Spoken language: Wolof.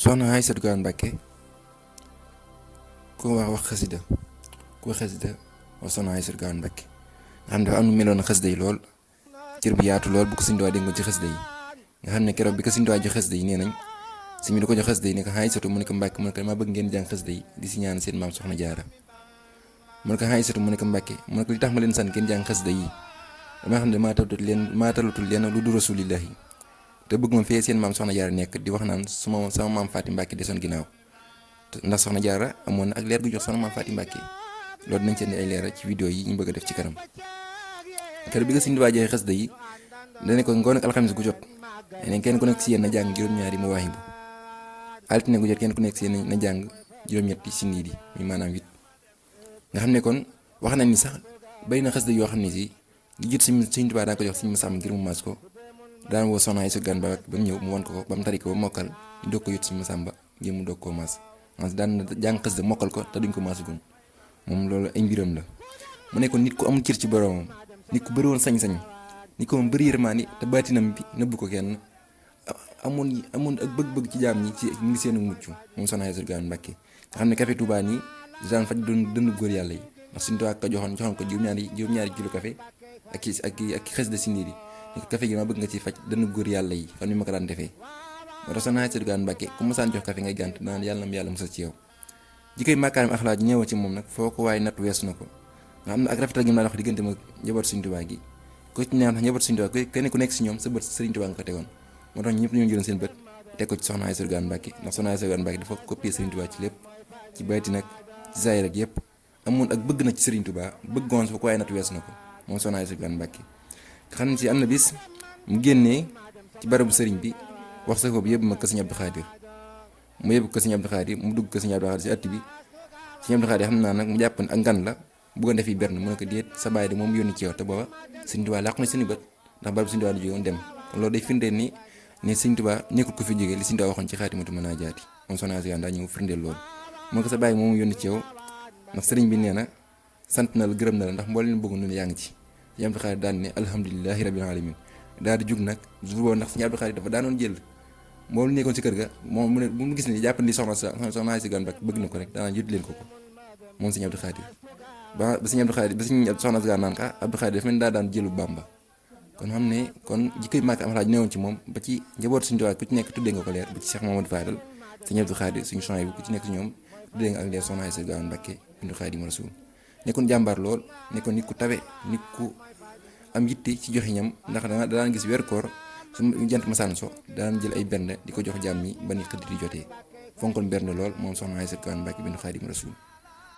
soxna Aysatu Gawane Mbàkke ku wax xasida ku wax xasida wax soxna Aysatu Gawane Mbàkke nga xam ne dafa am nu meloon xasida yi lool cër bi yaatu lool bu ko Sëñ Tuubaa dénkoon ci xasida yi nga xam ne keroog bi ko Sëñ Tuubaa jox xasida yi nee nañ sëñ bi da ko jox xasida yi ne ko Aysatu mu ne ko Mbàkke mu ne ko dama bëgg ngeen jàng xasida yi di si ñaan seen maam soxna jaara mu ne ko Aysatu mu ne ko Mbàkke mu ne ko li tax ma leen sant ngeen jàng xasida yi dama xam ne maa talatul leen lu du rasulillahi te bëgg ma fee seen maam soxna jaara nekk di wax naan sama maam Faati Mbàkke desoon ginnaaw ndax soxna jaara amoon na ak leer gu jox sama maam Faati Mbàkke loolu dinañ ci indi ay leeral ci vidéo yi ñu bëgg a def ci kanam keroog bi nga Sëñ Tuubaa joxe xasida yi dane ko ngoon ak alxames gu jot ne kenn ku nekk si yéen na jàng juróom-ñaari mawaahibu altine gu jot kenn ku nekk si yéen na jàng juróom-ñetti sindiidi mi maanaam 8 nga xam ne kon wax nañ ni sax bari na xasida yoo xam ne si li jot Sëñ Tuubaa daa ko jox Sëñ Masàmba ngir mu maas ko daan woo soxna Aysatu Gawane Mbàkke ba mu ñëw mu won ko ba mu tari ko ba mokkal ñu doog ko yot Sëñ Masàmba ngir mu doog koo maas daan na jàng xasida mokkal ko te duñ ko maasagum moom loolu ay mbiram la mu nekkoon nit ku amul cër ci boroomam nit ku bëri woon sañ-sañ nit ko moom bëri yërmaani te baatinam bi nëbbu ko kenn amoon ak bëgg-bëgg ci jaam ñi ci ngi seenu mucc moom soxna Aysatu Gawane Mbàkke nga xam ne café Touba nii daan faj doon dënd góor yàlla yi ndax Sëñ Tuubaa ko joxoon ko juróom-ñaari kilo café ak xasida si ndiir yi café gi ma bëgg nga ci faj dënd góor yàlla yi fan ni ma ko daan defee moo tax soxna Aysatu Gawane Mbàkke ku masaan jox café ngay gànt naan yàlla na yàlla musal ci yow jikkoy màkkaarim axlaaq ji ñëw ci moom nag foo ko waaye natt weesu na ko nga xam ne ak rafetal gi mu daan wax diggante ma njaboot Sëñ Tuubaa gi ko ci neex njaboot Sëñ Tuubaa kenn ku nekk si ñoom sa bët Sëriñ Tuubaa nga ko tegoon moo tax ñëpp ñoo jëloon seen bët teg ko ci soxna Aysatu Gawane Mbàkke ndax soxna Aysatu Gawane Mbàkke dafa copier Sëriñ Tuubaa ci lépp ci bayti nag ci zaahir rek yëpp amoon ak bëgg na ci Sëriñ Tuubaa bëggoon foo ko waaye natt weesu na ko moom soxna Aysatu Gawane Mbàkke nga xam ne si am na bis mu génnee ci barabu sëriñ bi wax sa ko bi yëpp ma ko Sëñ Abdu Xaadir mu yëpp ko Sëñ Abdu Xaadir mu dugg ko Sëñ Abdu Xaadir si atti bi Sëñ Abdu Xaadir xam naa nag mu jàpp ak ngan la bëggoon def yi berne mu ne ko déet sa baay de moom yónni ci yow te booba Sëñ Tuubaa làqu na seeni bët ndax barabu Sëñ Tuubaa di jógoon dem kon loolu day firndeel ni Sëñ Tuubaa nekkul ko fi jógee li Sëñ Tuubaa waxoon ci xaatimatu munaajaati moom soxna Aysatu Gawane daa ñëw firndeel loolu mu ne ko sa baay moom yónni ci yow ndax sëriñ bi nee na sant na la gërëm na la ndax mboolem bëgg nu yaa ngi ci Sëñ Abdu Xaadir daan ne alhamdulilahi rabbil alamin daal di jug nag jour boobu ndax Sëñ Abdu Xaadir dafa daanoon jël moom nekkoon ci kër ga moom mu ne bu mu gis ne jàpp ni soxna Aysatu Gawane Mbàkke bëgg na ko rek daanaa jot leen ko moom Sëñ Abdu Xaadir ba Sëñ Abdu Xaadir ba Sëñ soxna Aysatu Gawane naan ka Abdu Xaadir dafa mel ni daa daan jëlu Bàmba kon xam ne kon jikkoy màkk am laaj newoon ci moom ba ci njaboot Sëñ Tuubaa ku ci nekk tuddee nga ko leer ba ci Cheikh Mamadou Fadal Sëñ Abdu Xaadir suñu soxna yi ku ci nekk ci ñoom tuddee nga ak leer soxna Aysatu Gawane Mbàkke bintu Xaadimu Rasuul nekkoon jàmbaar lool nekkoon nit ku tabe nit ku am yitte ci joxe ñam ndax daan gis weer koor su jant masaan so daan jël ay bernde di ko jox jaam ñi ba ni xëdd di jotee fonkoon bernde lool moom soxna Aysatu Gawane Mbàkke bintu Xaadimu Rasuul